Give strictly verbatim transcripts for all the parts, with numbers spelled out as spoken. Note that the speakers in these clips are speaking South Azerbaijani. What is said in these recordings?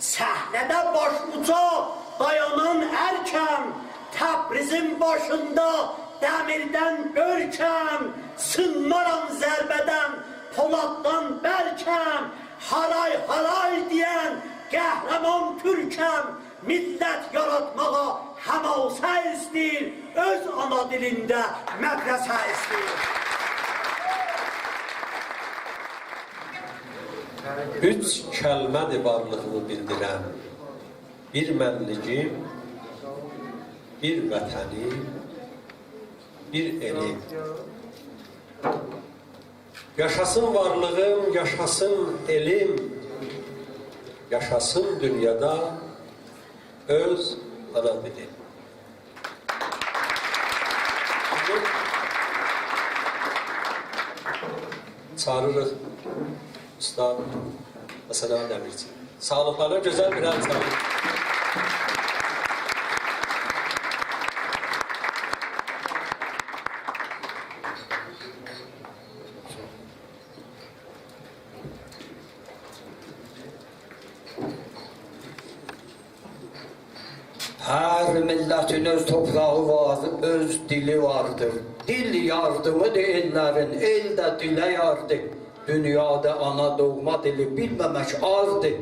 صحنه‌ده باش اوجا دایانان ارکم، تبریزین باشیندا دمیردن بؤرکم، سینمارام ضربه‌دن، پولاددان برکم، هارای هارای دئین قهرمان تورکم، میللت یاراتماغا حماسه ایسته‌ییر، اؤز آنا دیلینده مدرسه ایسته‌ییر. اوچ کلمه‌دیر وارلیغیمی بیلدیرن: بیر منلیگی، بیر وطنی، بیر ائلی. یاشاسین وارلیغیم، یاشاسین ائلیم، یاشاسین دونیادا اؤز آنا دیلیم. چاغیریریق اوستاد حسن آقا دمیرچی. ساغلیقلارینا گؤزل بیر ال چالین. هر میللتین اؤز توپراغی وار، اؤز دیلی واردیر. دیل یاردیمیدیر ائللرین، ائل ده دیله یاردیر. دونیادا آنا دوغما دیلی بیلمه‌مک عاردیر.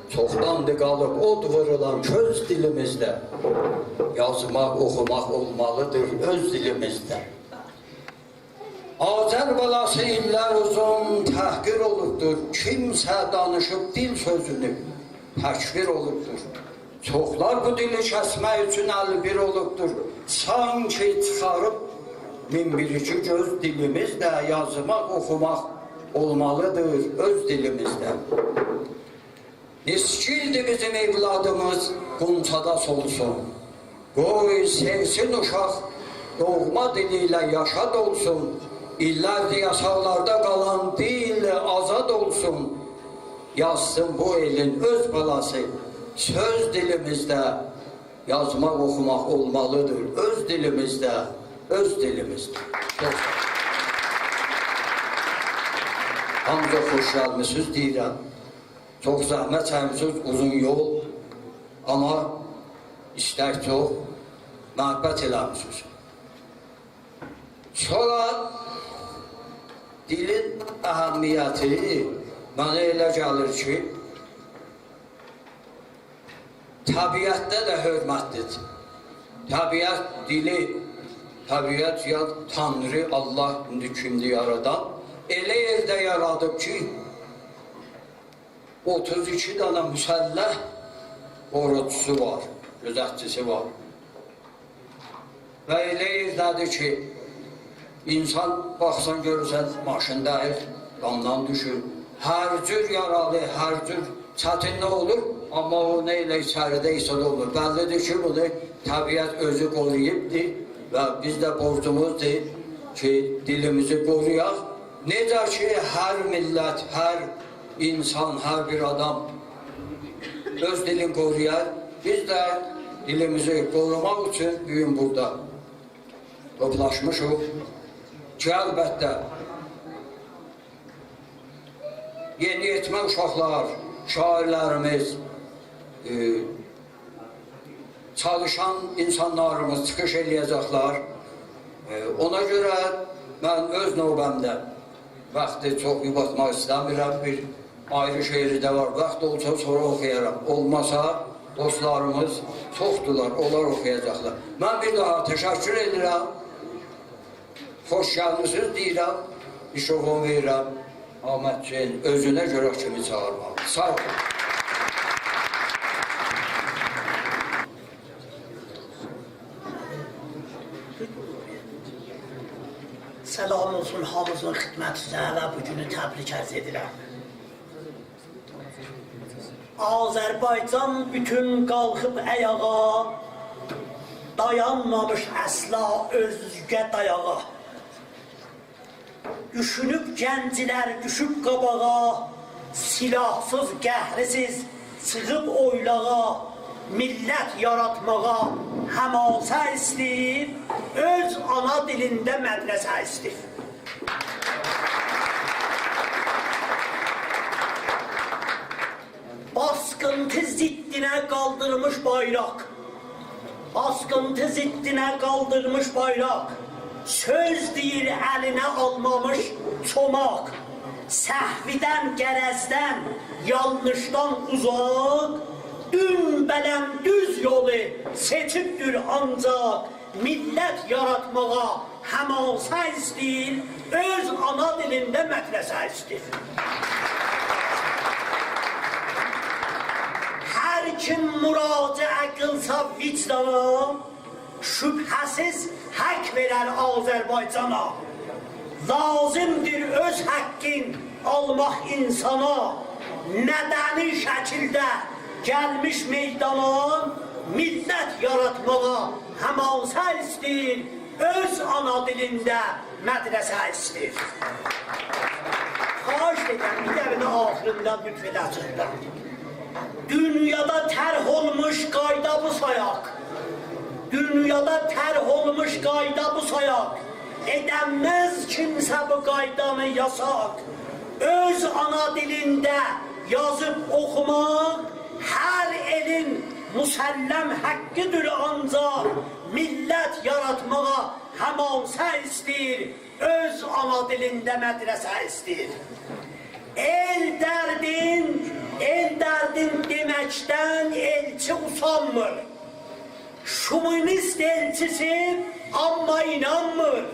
چوخداندیر قالیب اود وورولان کؤز دیلیمیزده. یازماق، اوخوماق اولمالیدیر اؤز دیلیمیزده. آذر بالاسی ایللر اوزون تحقیر اولوبدور. کیمسه دانیشیب دیل سؤزونو تکفیر اولوبدور. چوخلار بو دیلی کسمک اوچون ال‌بیر اولوبدور. سانکی چیخاریب مین بیر ایکی گؤز دیلیمیزده، یازماق، اوخوماق اولمالیدیر اؤز دیلیمیزده. نیسگیلدیر بیزیم اولادیمیز، غنچه‌ده سولسون. قوی سئوسین اوشاق، دوغما دیلی ایله یاشا دولسون. ایللردیر یاساقلاردا قالان دیل آزاد اولسون. یازسین بو ائلین اؤز بالاسی سؤز دیلیمیزده. یازماق، اوخوماق اولمالیدیر اؤز دیلیمیزده، اؤز دیلیمیزده. چوخ ساغ اولون. هامینیزا خوش گلمیسینیز دئییرم. چوخ زحمت چکمیسینیز، اوزون یول، آمما ایستک چوخ، محبت ائله‌میسینیز. سونرا دیلین اهمیتی منه ائله گلیر کی، طبیعتده ده حؤرمتلیدیر. طبیعت دیلی، طبیعت یا تانری، الله ایندی کیمدیر یارادان، ائله یئرده یارادیب کی، اوتوز ایکی دنه مسلح قوروجوسو وار، گؤزتچیسی وار. و ائله یئرده‌دیر کی، اینسان باخسان گؤرورسن، ماشین دَییر، دامدان دوشور. هر جور یارالی، هر جور چتینلیک اولور، آمما او نه ائله ایچریده ایسه ده اولور. بللیدیر کی، بونو طبیعت اؤزو قورویوبدور و بیز ده بورجوموزدور کی، دیلیمیزی قورویاق. نئجه کی، هر میللت، هر اینسان، هر بیر آدام اؤز دیلینی قورویار، بیز ده دیلیمیزی قوروماق اوچون بو گون بورادا توپلاشمیشیق کی، البته، یئنی‌یئتمه اوشاقلار، شاعیرلریمیز، ائ، چالیشان اینسانلاریمیز چیخیش ائله‌یه‌جکلر. ائ، اونا گؤره من اؤز نوبه‌مده واختی چوخ یوباتماق ایسته‌میرم. بیر آیری شعری ده وار. واخت اولسا سونرا اوخویارام. اولماسا دوستلاریمیز چوخدولار، اونلار اوخویاجاقلار. من بیر داها تشکر ائدیرم. خوش گلمیسینیز دئییرم، میکروفون وئریرم احمد حسین اؤزونه گؤره کیمی چاغیرماق. ساغ اولون. سلام اولسون هامینیزین خدمتینیزه و بو گونو تبریک عرض ائدیرم. آذربایجان بوتون قالخیب آیاغا، دایانمامیش اصلا اؤزگه دایاغا. دوشونوب گنجلر، دوشوب قاباغا، سلاحسیز، قهریسیز، چیخیب اویلاغا، میللت یاراتماغا حماسه ایسته‌ییر، اؤز آنا دیلینده مدرسه ایسته‌ییر. باسقین ضدینه قالدیرمیش بایراق. باسقینتی ضدینه قالدیرمیش بایراق. سؤز دئییر الینه آلمامیش چوماق. سهودن، غرضدن، یانلیشدان اوزاق، دونبلند دوز یولو سئچیبدیر آنجاق. میللت یاراتماغا حماسه ایسته‌ییر، اؤز آنا دیلینده مدرسه ایسته‌ییر. هر کیم مراجعه قیلسا وجدانا، شبهه‌سیز حق وئرر آذربایجانا. لازیمدیر اؤز حقین آلماق اینسانا، مدنی شکیلده گلمیش میدانا، میللت یاراتماغا حماسه ایسته‌ییر، اؤز آنا دیلینده مدرسه ایسته‌ییر. خواهش ائدیرم، بیر دفعه ده آخیریندا لطف ائده‌سینیز ده. دونیادا طرح اولموش قایدا بو سایاق. دونیادا طرح اولموش قایدا بو سایاق. ائدنمز کیمسه بو قایدانی یاساق. اؤز آنا دیلینده یازیب اوخوماق هر ائلین مسلم حقی‌دیر، آنجاق میللت یاراتماغا حماسه ایسته‌ییر، اؤز آنا دیلینده مدرسه ایسته‌ییر. ائل دردین، ائل دردین دئمکدن ائلچی اوسانمیر. شووینیست ائلچیسی، آمما اینانمیر.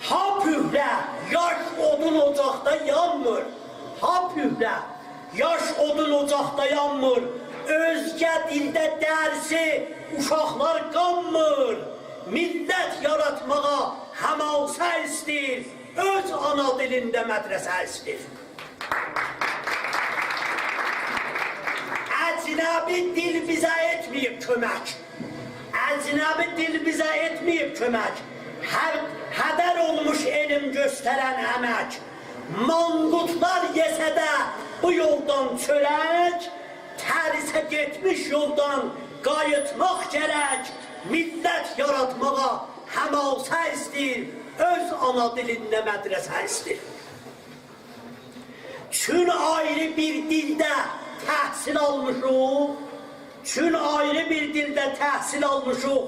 ها پوفله، یاش اودون اوجاقدا یانمیر. ها پوفله، یاش اودون اوجاقدا یانمیر. اؤزگه دیلده درسی اوشاقلار قانمیر. میللت یاراتماغا حماسه ایسته‌ییر، اؤز آنا دیلینده مدرسه ایسته‌ییر. اجنبی دیل بیزه ائتمه‌ییب کؤمک. اجنبی دیل بیزه ائتمه‌ییب کؤمک. هر، هدر اولموش علم گؤسترن امک. مانقورتلار یئسه ده بو یولدان چؤرک، ترسه گئتمیش یولدان قاییتماق گرک. میللت یاراتماغا حماسه ایسته‌ییر، اؤز آنا دیلینده مدرسه ایسته‌ییر. چون آیری بیر دیلده تحصیل آلمیشیق، چون آیری بیر دیلده تحصیل آلمیشیق،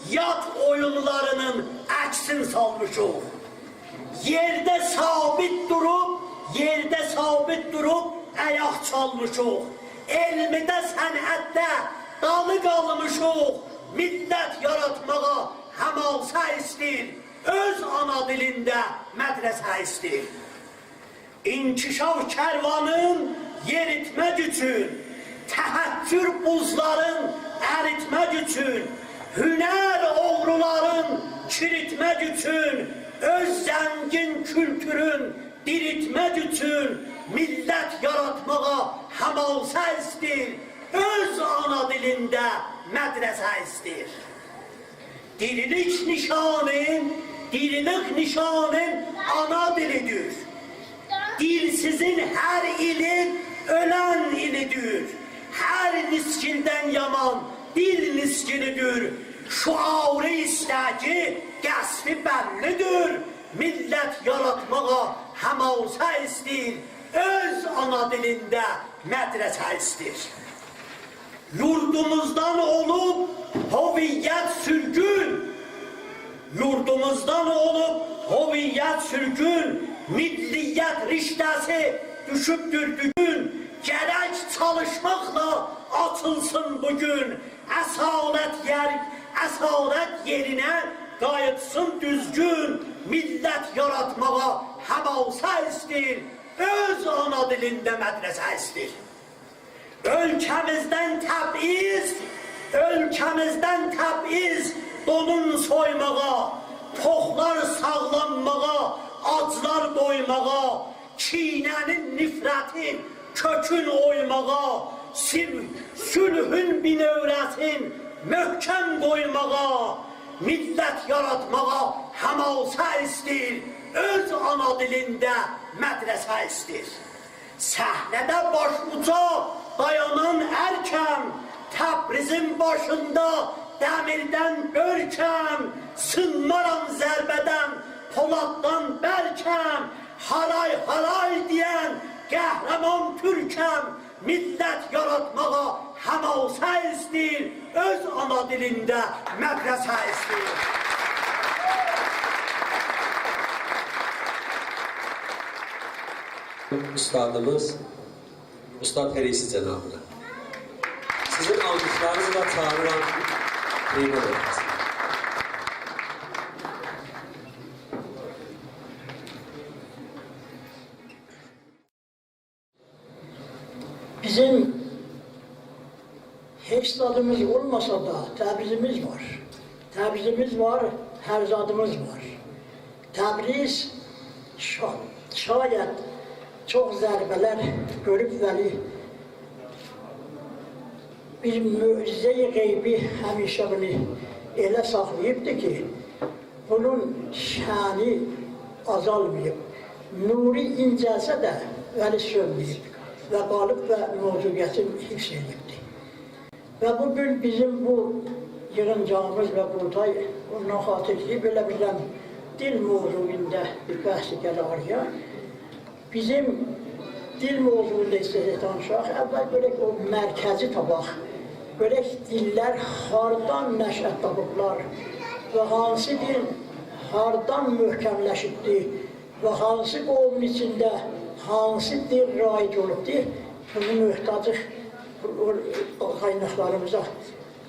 یاد اویونلارینین عکسین سالمیشیق. یئرده ثابت دوروب، یئرده ثابت دوروب آیاق چالمیشیق. علمده، صنعتده دالی قالمیشیق. میللت یاراتماغا حماسه ایسته‌ییر، اؤز آنا دیلینده مدرسه ایسته‌ییر. انکشاف کروانین یئریتمک اوچون، تحجر بوزلارین اریتمک اوچون، هنر اوغرولارین کیریتمک اوچون، اؤز زنگین کولتورون دیریتمک اوچون میللت یاراتماغا حماسه ایسته‌ییر، اؤز آنا دیلینده مدرسه ایسته‌ییر. دیریلیک نیشانی، دیریلیک نیشانی آنا دیلی‌دیر. دیلسیزین هر ایلی اؤلن ایلی‌دیر. هر نیسگیلدن یامان دیل نیسگیلی‌دیر. شعاری، ایسته‌یی، قصدی بللی‌دیر. میللت یاراتماغا حماسه ایسته‌ییر، اؤز آنا دیلینده مدرسه ایسته‌ییر. یوردوموزدان اولوب هویت سورگون، یوردوموزدان اولوب هویت سورگون، میللیت رشته‌سی دوشوبدور دوگون. گرک چالیشماقلا آچیلسین بو گون، اصالت یئر-، اصالت یئرینه قاییتسین دوزگون. میللت یاراتماغا حماسه ایسته‌ییر، اؤز آنا دیلینده مدرسه ایسته‌ییر. اؤلکه‌میزدن تبعیض، اؤلکه‌میزدن تبعیض دونون سویماغا، توخلار ساغلانماغا، آجلار دویماغا، کینه‌نین، نفرتین کؤکون اویماغا، سیل-، صلحون بینؤوره‌سین محکم قویماغا، میللت یاراتماغا حماسه ایسته‌ییر، اؤز آنا دیلینده مدرسه ایسته‌ییر. صحنه‌ده باش اوجا دایانان ارکم، تبریزین باشیندا دمیردن بؤرکم، سینمارام ضربه‌دن، پولاددان برکم، هارای هارای دئین قهرمان تورکم، میللت یاراتماغا حماسه ایسته‌ییر، اؤز آنا دیلینده مدرسه ایسته‌ییر. اوستادیمیز، اوستاد هریسی جنابینا. سیزین آلقیشلارینیزلا چاغیریرام تریبون اورتاسینا. بیزیم هئچ زادیمیز اولماسا دا، تبریزیمیز وار. تبریزیمیز وار، هر زادیمیز وار. تبریز شا-، شاید چوخ ضربه‌لر گؤروب، ولی بیر معجزه‌ی غیبی همیشه بونو ائله ساخلاییبدیر کی، بونون شأنی آزالماییب. نورو اینجلسه ده، ولی سؤنمه‌ییب و قالیب و موجودیتین حفظ ائدیبدیر. و بو گون بیزیم بو ییغینجاغیمیز و قورولتای اوندان خاطیر کی، بئله بیلم دیل موضوعوندا بیر بحث گلیر آرایا. بیزیم دیل موضوعوندا ایسته‌یک دانیشاق. اول گؤرک او مرکزی تاپاق. گؤرک دیللر هاردان نشأت تاپیبلار و هانسی دیل هاردان محکملشیبدیر و هانسی قومون ایچینده هانسی دیل رایج اولوبدور. بونو محتاجیق او، او قایناقلاریمیزا.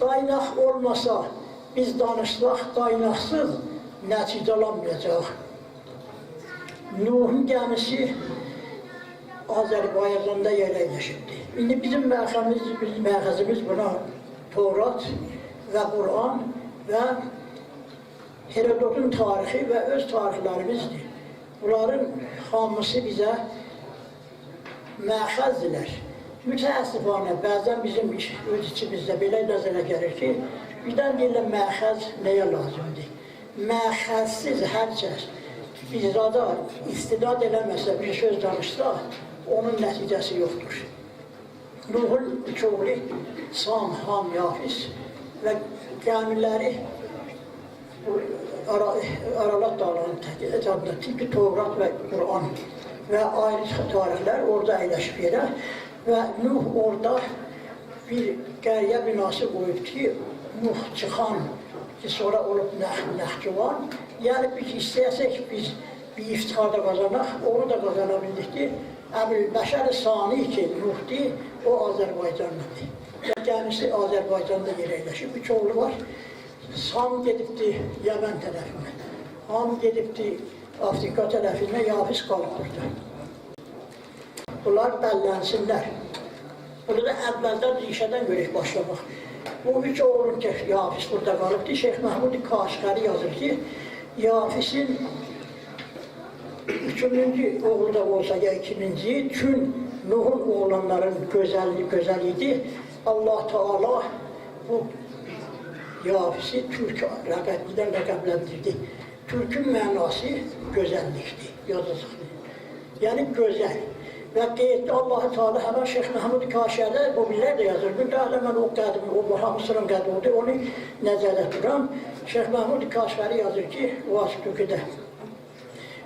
قایناق اولماسا، بیز دانیشساق، قایناقسیز نتیجه آلانمایاجاق. نوحون گمیسی آذربایجاندا یئرلشیبدی. ایندی بیزیم مأخذیمیز، بیزیم مأخذیمیز بونا تورات و قرآن و هرودوتون تاریخی و اؤز تاریخلریمیزدیر. بونلارین هامیسی بیزه مأخذدیرلر. متأسفانه، بعضا بیزیم ایش-، اؤز ایچیمیزده بئله نظره گلیر کی، بیردن دئییرلر، مأخذ نه‌یه لازیمدیر؟ مأخذسیز هر کس بیر زادا استناد ائله‌مه‌سه، بیر سؤز دانیشسا، اونون نتیجه‌سی یوخدور. نوحون اوچ اوغلو، سام، حام، یافث و گمیلری بو آرا-، آرارات داغلارینین تک-، اطرافیندا، تیپی تورات و قرآن و آیری تاریخلر اورادا اَیلشیب یئره و نوح اورادا بیر قریه بیناسی قویوب کی، نوح چیخان کی، سونرا اولوب نخ-، نخجوان. یعنی، بیز ایسته‌یه‌سک، بیز بیر افتخار دا قازاناق، اونو دا قازانا بیلدیک کی، ابوالبشر ثانی کی، نوحدور، او آذربایجانلیدیر. و گمیسی آذربایجاندا یئرلشیب، اوچ اوغلو وار. سام گئدیبدی یمن طرفینه، حام گئدیبدی آفریقا طرفینه، یافث قالیب بورادا. بونلار بللنسینلر. بونو دا اولدن ریشه‌دن گؤرک باشلاماق. بو اوچ اوغلون کی، یافث بورادا قالیبدی. شیخ محمود کاشغری یازیر کی، یافثین اوچونجو اوغلو دا اولسا یا ایکینجی، چون نوحون اوغلانلارین گؤزللیگی گؤزل ایدی. الله تعالی بو یافثی تورک لقبی ایله لقبلندیردی. تورکون معناسی گؤزللیکدیر، یازیسیدیر. یعنی گؤزل. و قاییتدی الله تعالی همین شیخ محمود کاشغری، بو بیللر ده یازیر. بیر ده هله من او قدیم، او هامیسیندان قدیم اولدو، اونو نظرده توتورام. شیخ محمود کاشغری یازیر کی، واسیق تورکوده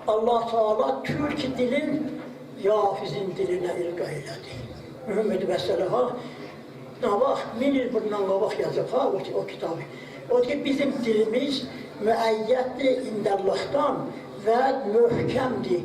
الله تعالی تورک دیلین یافثین دیلینه القا ائله‌دی. محمد بسطلحا، قاباق، مین ایل بوندان قاباق یازیب ها، او، او کیتابی. او کی، بیزیم دیلیمیز مؤیددیر عنداللهدان و محکمدیر.